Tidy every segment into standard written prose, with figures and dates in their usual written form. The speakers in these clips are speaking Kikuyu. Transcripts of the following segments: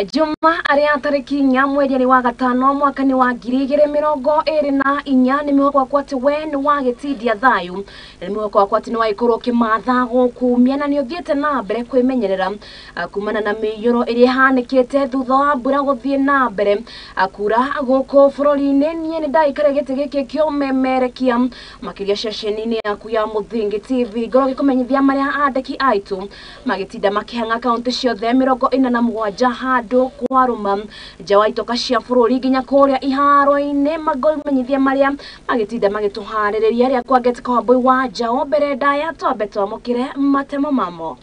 Juma aria tariki 4 mweri wa gatano mwaka ni wa 2024 ni mwaka wakwa ati we ni wagitindia thayu ni mwaka wakwa ati ni waikorwo kimatha guku miena ni uthiete na mbere kwimenyerera kumana na miyuro iria ihanikite thutha wa mbura guthie na mbere kura guku bururi-ini. Nie ni ndaikara giti giki kiomemerekia makiria ceceni-ini yaku ya Muthingi TV ngorwo ngikumenyithia maria andiki aitu magitinda makihanga kaunti ciothe 47 handu kwaruma nja wa itoka cia bururi nginya kuria iharo-ini magomenyithia maria magitinda magituhaririria aria kwangete kwa mbui wa njao mbere ndaya twambe twamukire matemo mamo.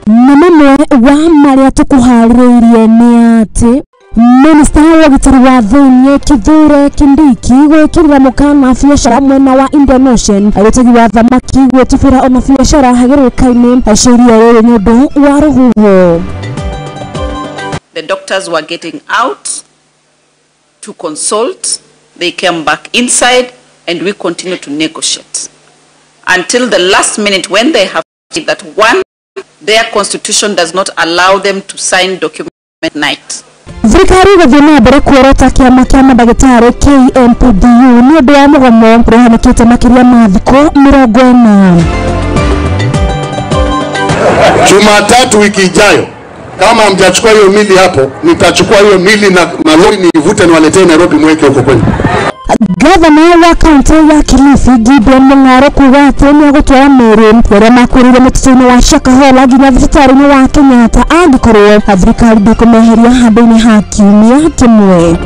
Na mamwe wa maria tukuharĩrĩirie nĩ atĩ Minista wa ũgitĩri wa thĩinĩ Kithure Kindiki gwĩkĩrĩra mũkana biacara mwena wa Indian Ocean ũtegi wa thamaki gwĩtubĩra ona biacara hagĩrĩka-inĩ cia iria rĩrĩ nĩ ũndũ wa rũhuho. The doctors were getting out to consult. They came back inside and we continued to negotiate until the last minute when they have said that one, their constitution does not allow them to sign documents at night. Thirikari gũthiĩ na mbere kuorota kĩama kĩa mandagĩtarĩ KMPDU nĩ ũndũ wa mũgomo ũrĩa makĩria ma thikũ 40. Jumatatu wiki ijayo, kama hamjachukua hiyo mili hapo, nitachukua hiyo mili na malori nivute niwaletee Nairobi mweke huko kwenu. Gavana wa kaunti ya Kilifi Gideon Mung'aro kuga atĩ nĩ egũtwara mĩĩrĩ arĩa makuĩrĩire mũtitũ-inĩ wa Shakahola nginya thibitarĩ-inĩ wa Kenyatta angĩkorwo thirikari ndĩkũmeheria handũ-inĩ ha kiumia kĩmwe.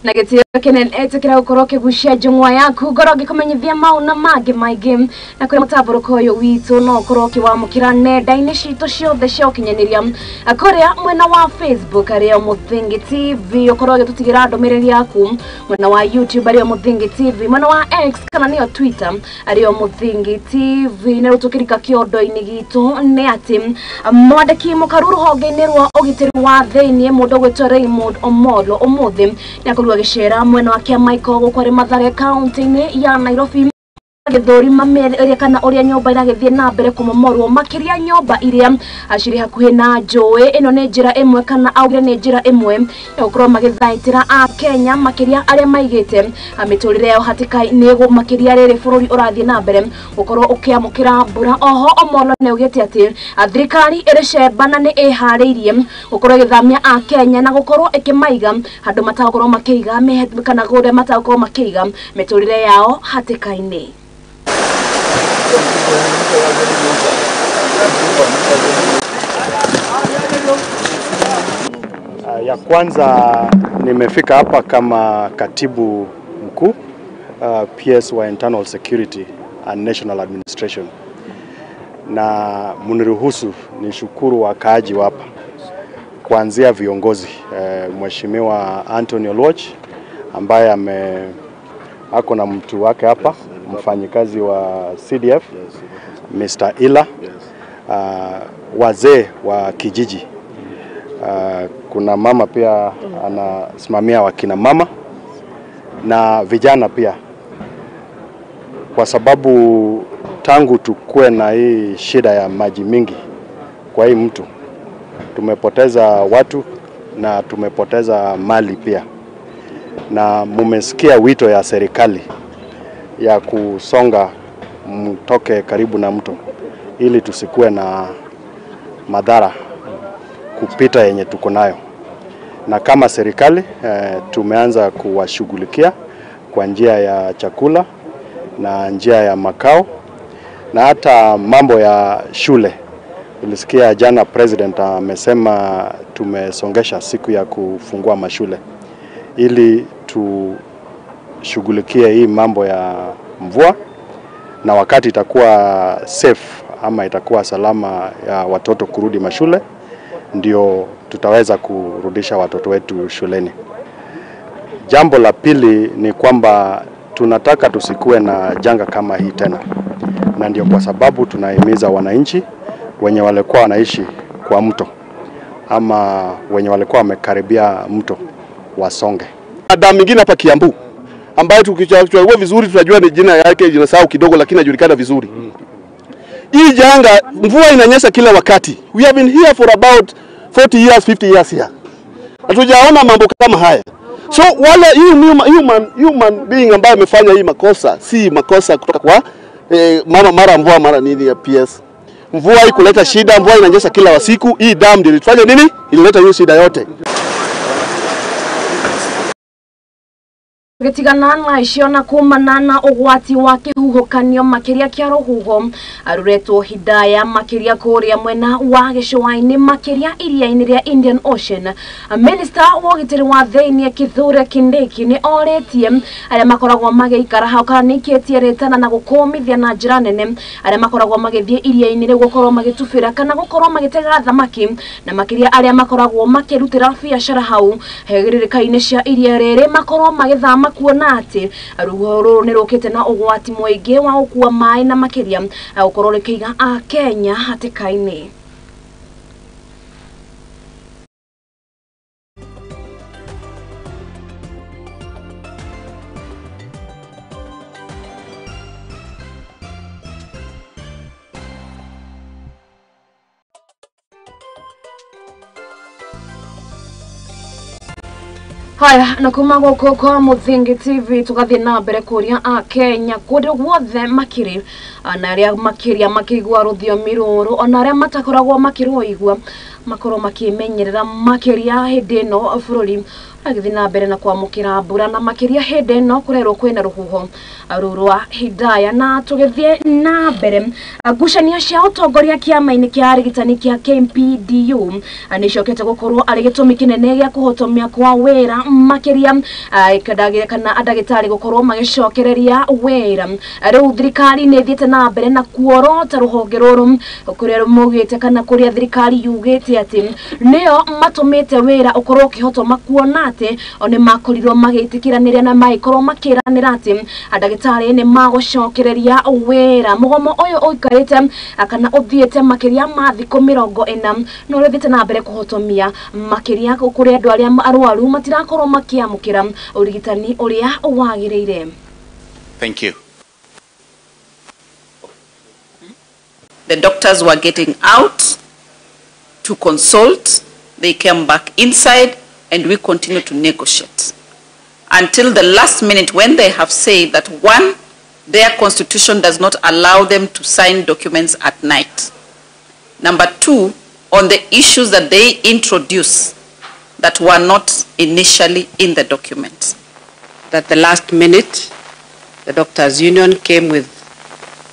Na gĩtĩo kĩnene etĩkĩra gũkorwo ũkĩgucia njũng'wa yaku ngorwo ngĩkũmenyithia mau na mangĩ maingĩ na kũrĩ mũtambũrũko ũyũ witũ no ũkorwo ũkĩwamũkĩra nenda-inĩ citũ ciothe cia ũkinyanĩria kũrĩa mwena wa Facebook arĩa Muthingi TV ũkorwo ũgĩtũtigĩra ndũmĩrĩri yaku, mwena wa YouTube arĩa Muthingi TV, mwena wa X kana nĩyo Twitter arĩa Muthingi TV. Na rĩu tũkĩrika kĩondo-inĩ gitũ nĩ atĩ mwandĩki mũkaru rũhonge-inĩ rwa ũgitĩri wa thĩinĩ mũndũ ũgwĩtwo Raymond Omolo ũmũthĩ nĩakorirwo agĩcera mwena wa Kĩamaiko gũkũ arĩ Mathare kaunti-inĩ ya Nairobi agĩthũrima ĩrĩa kana ũrĩa nyũmba iragĩthiĩ na mbere kũmomorwo makĩria nyũmba iria cirĩ hakuhĩ na njũĩ. Ĩno nĩ njĩra ĩmwe kana augire nĩ njĩra ĩmwe ya gũkorwo magĩthaitĩra a Kenya makĩria arĩa maigĩte mĩtũrĩre yao hatĩka-inĩ makĩria rĩrĩ bũrũri ũrathiĩ na mbere gũkorwo ũkĩamũkĩra mbura. Oho Omolo nĩ augĩte atĩ thirikari ĩrĩ cemba na nĩ ĩharĩirie gũkorwo ĩgĩthamia a Kenya na gũkorwo ĩkĩmaiga handũ matagũkorwo makĩiga kana kũrĩa matagũkorwo makĩiga mĩtũrĩre yao hatĩka-inĩ. Ya kwanza nimefika hapa kama katibu mkuu PS wa Internal Security and National Administration, na mniruhusu nishukuru wakaaji hapa kuanzia viongozi Mheshimiwa Anthony Oluoch ambaye ako na mtu wake hapa, mfanyikazi wa CDF, Mr. Ila, wazee wa kijiji, kuna mama pia anasimamia wakina mama na vijana pia, kwa sababu tangu tukue na hii shida ya maji mingi kwa hii mtu tumepoteza watu na tumepoteza mali pia, na mumesikia wito ya serikali ya kusonga mtoke karibu na mto ili tusikue na madhara kupita yenye tuko nayo. Na kama serikali tumeanza kuwashughulikia kwa njia ya chakula na njia ya makao na hata mambo ya shule. Ulisikia jana president amesema tumesongesha siku ya kufungua mashule ili tushughulikie hii mambo ya mvua, na wakati itakuwa safe ama itakuwa salama ya watoto kurudi mashule ndio tutaweza kurudisha watoto wetu shuleni. Jambo la pili ni kwamba tunataka tusikue na janga kama hii tena, na ndio kwa sababu tunahimiza wananchi wenye walikuwa wanaishi kwa mto ama wenye walikuwa wamekaribia mto wasonge. Damu nyingine hapa Kiambu ambayo tukichagua vizuri tunajua ni jina yake jinasahau kidogo, lakini inajulikana vizuri. Hii janga, mvua inanyesha kila wakati. We have been here for about 40 years, 50 years here. Hatujaona mambo kama haya. So wale hii human being ambaye amefanya hii makosa, si makosa kutoka kwa mama mara mvua mara nini ya PS. Mvua hii kuleta shida, mvua inanyesha kila siku. Hii damu ndio ilifanya nini? Ilileta hiyo shida yote. Gĩtigana na icio na kumana na ũgwati wa kĩhuhũkanio makĩria kĩa rũhuho aruretwo Hidaya makĩria kũrĩa mwena wa gĩcũa-inĩ makĩria iria-inĩ rĩa Indian Ocean. Minister wa ũgitĩri wa thĩinĩ Kithure Kindiki nĩ orĩtie arĩa makoragwo magĩikara hau kana nĩkĩtie rĩtana na gũkũmithia na njĩra nene arĩa makoragwo magĩthiĩ iria-inĩ rĩu gũkorwo magĩtubĩra kana gũkorwo magĩtega thamaki na makĩria arĩa makoragwo makĩrutĩra biacara hau hĩgĩrĩrĩka-inĩ cia iria rĩrĩ makorwo magĩthama kuona atĩ rũhuho rũrũ nĩ rũkĩte na ũgwati mũingĩ wa gũkua maĩ na makĩria gũkorwo rĩkĩiga Akenya hatĩka-inĩ. Haya, na kuma gũkũ kwa Mũthingi TV tũgathiĩ na mbere kũria Akenya kũndũ guothe makĩrĩ na arĩa makĩria makĩigua rũthiomi rũrũ ona arĩa matakoragwo makĩrũigua makorwo makĩmenyerera makĩria hĩndĩ ĩno bũrũri agĩthiĩ na mbere na kwamũkĩra mbura na makĩria hĩndĩ ĩno kũrerwo kwĩna rũhuho rwa Hidaya. Na tũgĩthiĩ na mbere, ngucanio cia ũtongoria kĩama-inĩ kĩa arigitani kĩa KMPDU nĩicokete gũkorwo arĩ gĩtũmi kĩnene gĩa kũhotomia kwa wĩra makĩria kana ndagĩtarĩ gũkorwo magĩcokereria wĩra. Rĩu thirikari nĩ ĩthiĩte na mbere na kuorota rũhonge rũrũ kũrĩa maugĩte kana kũrĩa thirikari yugĩte atĩ nĩo matũmĩte wĩra ũkorwo ũkĩhotoma kuona atĩ nĩ makorirwo magĩtĩkĩranĩra na magĩkorwo makĩranĩra atĩ ndagĩtarĩ nĩ magũcokereria wĩra. Mũgomo ũyũ ũikarĩte kana ũthiĩte makĩria ma thikũ 40 no ũrĩa ũthiĩte na mbere kũhotomia makĩria kũrĩa andũ arĩa arwaru matirakorwo makĩamũkĩra ũrigitani ũrĩa wagĩrĩire. Thank you. The doctors were getting out to consult. They came back inside and we continue to negotiate until the last minute when they have said that, one, their constitution does not allow them to sign documents at night. Number two, on the issues that they introduce that were not initially in the document. At the last minute, the doctors' union came with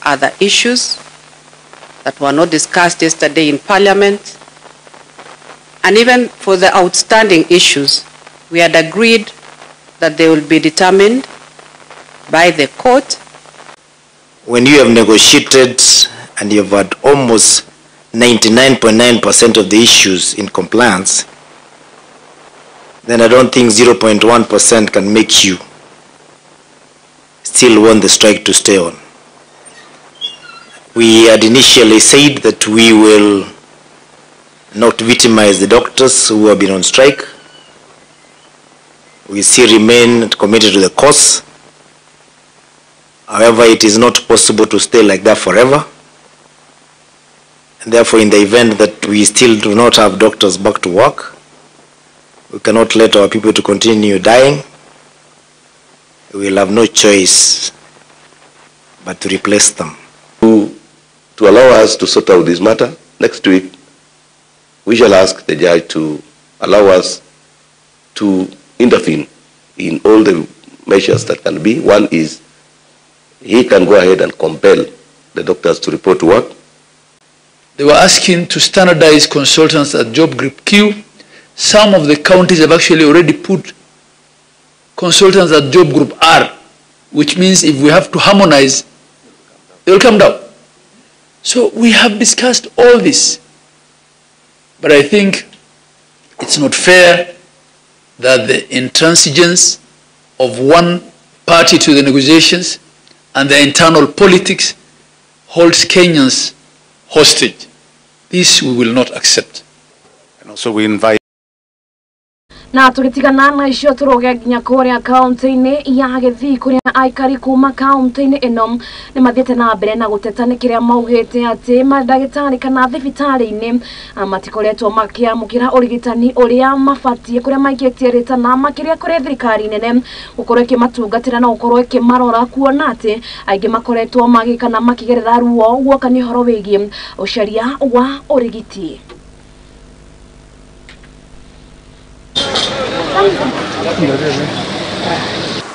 other issues that were not discussed yesterday in Parliament. And even for the outstanding issues, we had agreed that they will be determined by the court. When you have negotiated and you have had almost 99.9% of the issues in compliance, then I don't think 0.1% can make you still want the strike to stay on. We had initially said that we will not victimize the doctors who have been on strike. We still remain committed to the cause. However, it is not possible to stay like that forever. And therefore, in the event that we still do not have doctors back to work, we cannot let our people to continue dying. We will have no choice but to replace them. To allow us to sort out this matter, next week we shall ask the judge to allow us to intervene in all the measures that can be. One is he can go ahead and compel the doctors to report to work. They were asking to standardize consultants at job group Q. Some of the counties have actually already put consultants at job group R, which means if we have to harmonize, they will come down. So we have discussed all this. But I think it's not fair that the intransigence of one party to the negotiations and the internal politics holds Kenyans hostage. This we will not accept. And also we invite Na tũgĩtigana na icio tũrũge nginya kũrĩa kaunti-inĩ ya Gĩthii kũrĩa aikari kuma kaunti-inĩ ĩno nĩ mathiĩte na mbere na gũteta nĩ kĩrĩa maugĩte atĩ mandagĩtarĩ kana thibitarĩ-inĩ matikoretwo makĩamũkĩra ũrigitani ũrĩa mabatiĩ kũrĩa maikĩtie rĩtana makĩria kũrĩ thirikari nene gũkorwo ĩkĩmatungatĩra na gũkorwo ĩkĩmarora kuona atĩ aingĩ makoretwo magĩkana makĩgerera ruo guoka nĩ ũhoro wĩgiĩ ũcaria wa ũrigiti.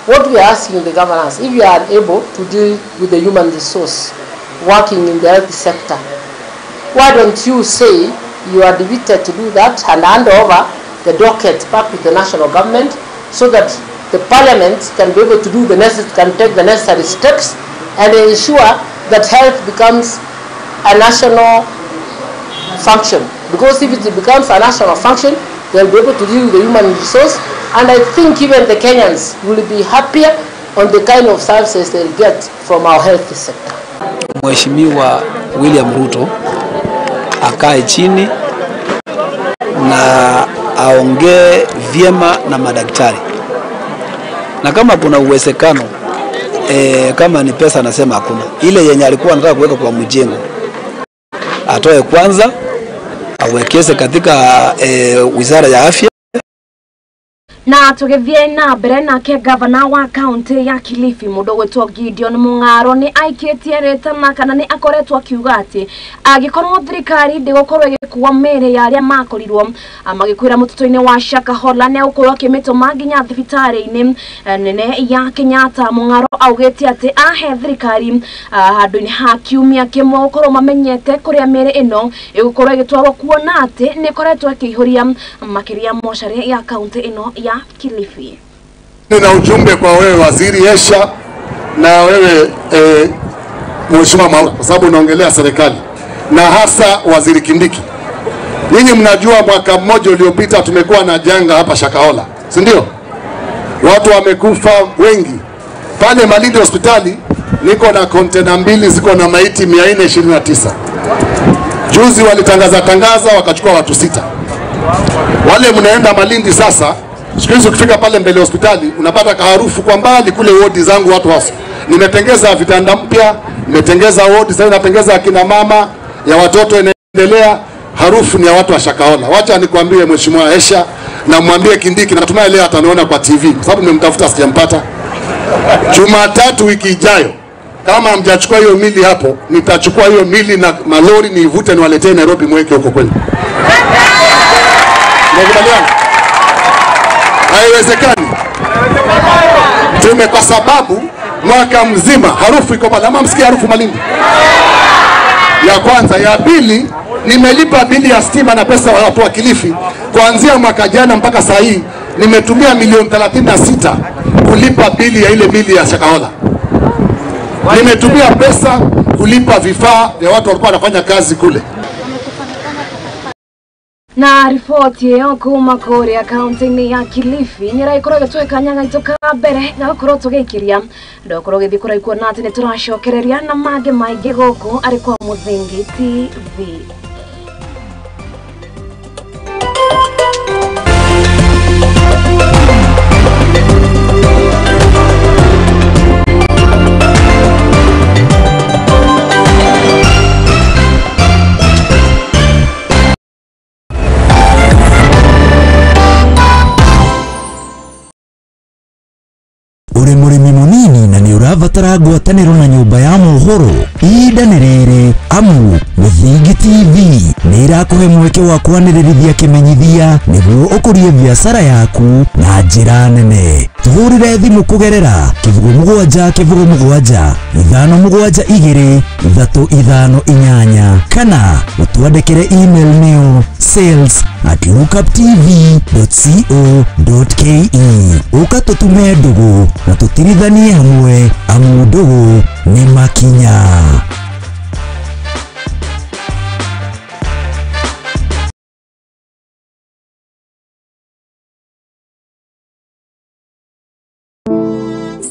What we are asking the governors, if you are able to deal with the human resource working in the health sector, why don't you say you are deputed to do that and hand over the docket back to the national government so that the parliament can be able to do the necessary, can take the necessary steps and ensure that health becomes a national function. Because if it becomes a national function, they'll be able to deal with the human resource, and I think even the Kenyans will be happier on the kind of services they'll get from our health sector. Mheshimiwa William Ruto akae chini na aongee vyema na madaktari, na kama kuna uwezekano kama ni pesa, anasema hakuna, ile yenye alikuwa anataka kuweka kwa mjengo atoe kwanza, awekeze katika wizara ya afya. Na tugithie na mbere nake gavana wa kaunti ya Kilifi mundu gwitwo Gideon Mung'aro ni aikitie ritana kana ni akoretwo akiuga ati angikorwo thirikari ndigukorwo igikuwa mĩĩrĩ ya aria makorirwo magikwira mututu-ini wa Shakahola ni ukorwo akimituma nginya thibitari-ini nene ya Kenyatta. Mung'aro augite ati ahe thirikari handu-ini ha kiumia kimwe gukorwo mamenyete kuria mĩĩrĩ ino igukorwo igitwarwo kuona ati ni ikoretwo ikiihuria makiria mocarĩ ya kaunti ino ya Kilifi. Nina ujumbe kwa wewe Waziri Esha na wewe Mheshimiwa Mwaura, kwa sababu unaongelea serikali na hasa Waziri Kindiki. Ninyi mnajua mwaka mmoja uliopita tumekuwa na janga hapa Shakahola, si ndio? Watu wamekufa wengi. Pale Malindi hospitali niko na kontena 2 ziko na maiti 429. Juzi walitangaza tangaza wakachukua watu 6. Wale mnaenda Malindi sasa, siku hizi ukifika pale mbele hospitali unapata kaharufu kwa mbali kule wodi zangu watu waso. Nimetengeza vitanda mpya, nimetengeza wodi, sasa natengeza akina mama ya watoto inaendelea, harufu ni ya watu wa Shakahola. Wacha nikwambie Mheshimiwa Esha na mwambie Kindiki, natumai leo ataniona kwa TV kwa sababu nimemtafuta sijampata. Jumatatu wiki ijayo kama hamjachukua hiyo mili hapo, nitachukua hiyo mili na malori niivute niwaletee Nairobi mweke huko kwenu. Mnakubaliana? Haiwezekani. Tume kwa sababu mwaka mzima harufu iko pale. Ama msikia harufu Malindi? Ya kwanza, ya pili, nimelipa bili ya stima na pesa watu wa Kilifi kuanzia mwaka jana mpaka saa hii nimetumia milioni 36 kulipa bili ya ile bili ya Shakahola. Nimetumia pesa kulipa vifaa vya watu walikuwa wanafanya kazi kule. Na riboti ĩyo kuma kũrĩa kaunti-inĩ ya Kilifi nĩ ĩragĩkorwo ĩgĩtwĩka nyagaitũ ka mbere na gũkorwo tũgĩikĩria ndũkorwo ũgĩthiĩ kũraihu kuona atĩ nĩ tũracokereria na mangĩ maingĩ gũkũ arĩ kwa Mũthingi TV. Uri murimi munini na ni urabatara ngwataniro na nyumba ya mohoro ihinda nĩ rĩrĩ amu Mũthingi TV nĩ ĩrakũhe mweke wa kwanĩrĩrithia kĩmenyithia nĩguo ũkũrie biacara yaku na njĩra nene. Tũhũrĩre thimũ kũgerera 07 07 5 7 2 3 5 8 kana ũtwandĩkĩre email nĩyo sales@lookuptv.co.ke. Ũka tũtume ndũgũ na tũtirithanie hamwe amu ndũgũ nĩ makinya.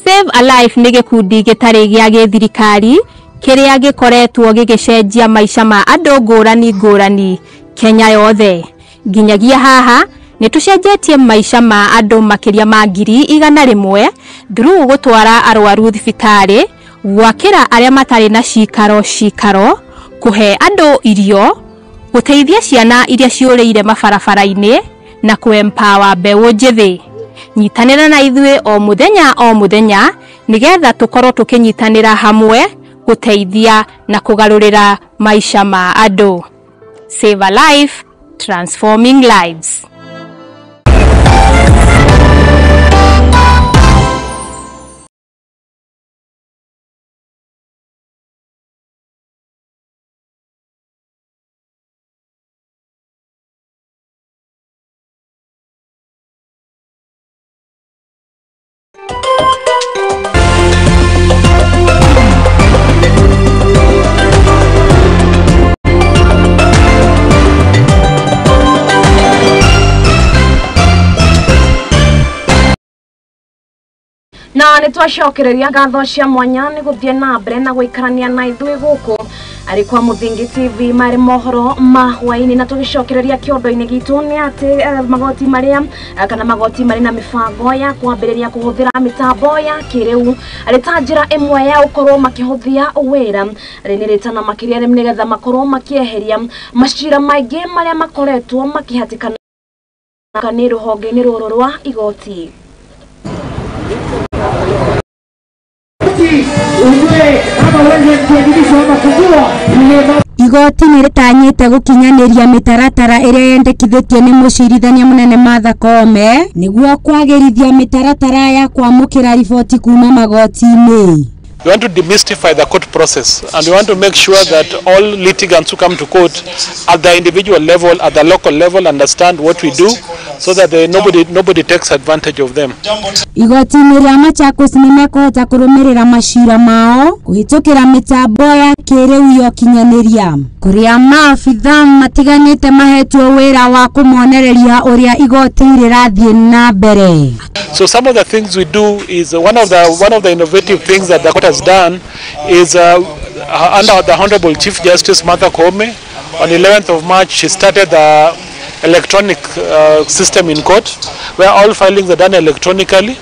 Save a Life nĩ gĩkundi gĩtarĩ gĩa gĩthirikari kĩrĩa gĩkoretwo gĩgĩcenjia maica ma andũ ngũrani ngũrani Kenya yothe. Nginyagia haha nĩ tũcenjetie maica ma andũ makĩria ma 100,000 through gũtwara arwaru thibitarĩ, gwakĩra arĩa matarĩ na cikaro kũhe andũ irio, gũteithia ciana iria ciũrĩire mabarabara-inĩ na kũ-empower mbeũ njĩthĩ. Nyitanĩra na ithuĩ o mũthenya nĩgetha tũkorwo tũkĩnyitanĩra hamwe gũteithia na kũgarũrĩra maica ma andũ. Save a life, transforming lives. Na nĩ twacokereria ngatho cia mwanya nĩ gũthiĩ na mbere na gũikarania na ithuĩ gũkũ arĩ kwa Mũthingi TV marĩ mohoro ma hwaĩ-inĩ. Na tũgĩcokereria kĩondo-inĩ gitũ nĩ atĩ magoti marĩa kana magoti marĩ na mĩbango ya kwambĩrĩria kũhũthĩra mĩtambo ya kĩrĩu arĩ ta njĩra ĩmwe ya gũkorwo makĩhũthia wĩra. Rĩ nĩ rĩtana makĩria nĩgetha makorwo makĩeheria macira maingĩ marĩa makoretwo makĩhatĩkana nĩ rũhonge-inĩ rũrũ rwa igoti. Igoti nĩ rĩtanyĩte gũkinyanĩria mĩtaratara ĩrĩa yendekithĩtio nĩ mũcirithania mũnene Martha Koome nĩguo kwagĩrithia mĩtaratara ya kwamũkĩra riboti kuma magoti-inĩ. We want to demystify the court process, and we want to make sure that all litigants who come to court at the individual level, at the local level, understand what we do so that nobody takes advantage of them. Igoti-inĩ rĩa Machakos nĩ mekũhota kũrũmĩrĩra macira mao kũhĩtũkĩra mĩtambo ya kĩrĩu ya ũkinyanĩria kũrĩa maabitha matiganĩte mahetwo wĩra wa kũmonereria ũrĩa igoti rĩrathiĩ na mbere. So some of the things we do is one of the innovative things that the court has done is under the Honorable Chief Justice Martha Koome, on 11th of March she started the electronic system in court where all filings are done electronically.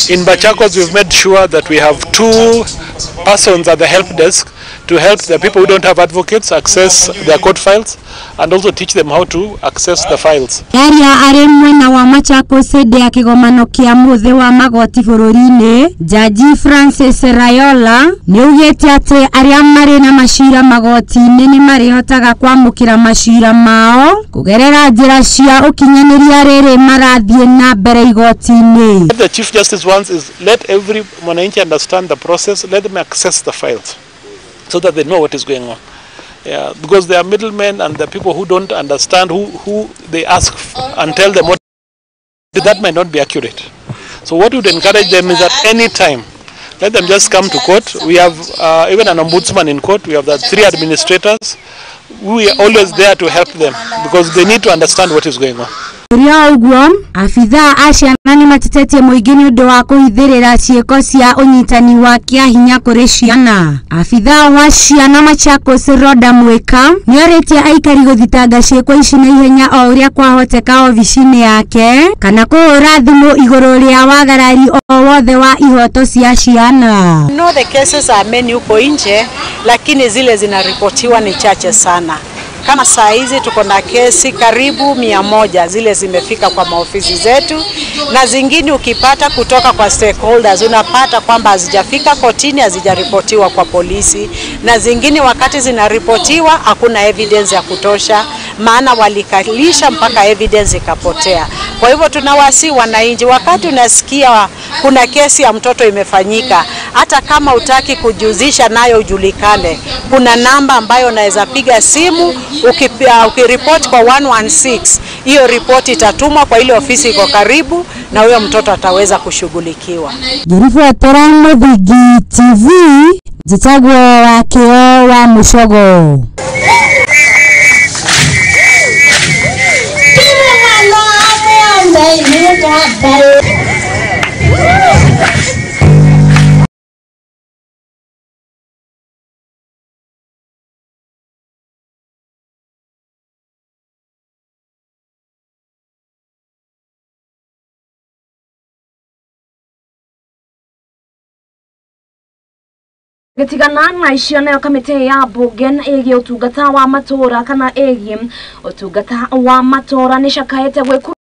In Machakos we've made sure that we have 2 persons at the help desk to help the people who don't have advocates access their court files and also teach them how to access the files. Area arĩ mwena wa Machakos hĩndĩ ya kĩgomano kĩa mũthĩ wa magoti bũrũri-inĩ, Jaji Francis Rayola nĩaugĩte atĩ arĩa marĩ na macira magoti-inĩ nĩ marĩhotaga kwamũkĩra macira mao kũgerera njĩra cia ũkinyanĩria rĩrĩ marathiĩ na mbere igoti-inĩ. What the Chief Justice wants is let every mwananchi understand the process, let them access the files so that they know what is going on. Yeah, because there are middlemen and the people who don't understand, who they ask and tell them what, that might not be accurate. So what we would encourage them is at any time, let them just come to court. We have even an ombudsman in court. We have the 3 administrators. We are always there to help them because they need to understand what is going on. Kũrĩ ũguo, abithaa a ciana nĩ matetetie mũingĩ nĩ ũndũ wa kũhithĩrĩra ciĩko cia ũnyitani wa kĩahinya kũrĩ ciana. Abithaa wa ciana Machakos Rhoda Mwika nĩorĩtie aikari gũthitanga ciĩko ici na ihenya o ũrĩa kwahoteka obici-inĩ yake kana kũhũra thimũ igũrũ rĩa wagarari o wothe wa ihoto cia ciana. No, the cases are many huko nje, lakini zile zinaripotiwa ni chache sana. Kama saa hizi tuko na kesi karibu 100 zile zimefika kwa maofisi zetu, na zingine ukipata kutoka kwa stakeholders unapata kwamba hazijafika kotini, hazijaripotiwa kwa polisi, na zingine wakati zinaripotiwa hakuna evidence ya kutosha, maana walikalisha mpaka evidence ikapotea. Kwa hivyo tunawasi wananchi, wakati unasikia kuna kesi ya mtoto imefanyika, hata kama utaki kujihusisha nayo ujulikane, kuna namba ambayo unaweza piga simu. Ukiripoti kwa 116, hiyo ripoti itatumwa kwa ile ofisi iko karibu na huyo mtoto ataweza kushughulikiwa. Ngĩribotera Mũthingi TV, njĩtagwo Wakĩo wa Mũcogo. Gĩtigana na icio nayo kamĩtĩ ya mbunge ĩgiĩ ũtungata wa matũra kana ĩgiĩ ũtungata wa matũra nĩ cakaĩte gwĩku.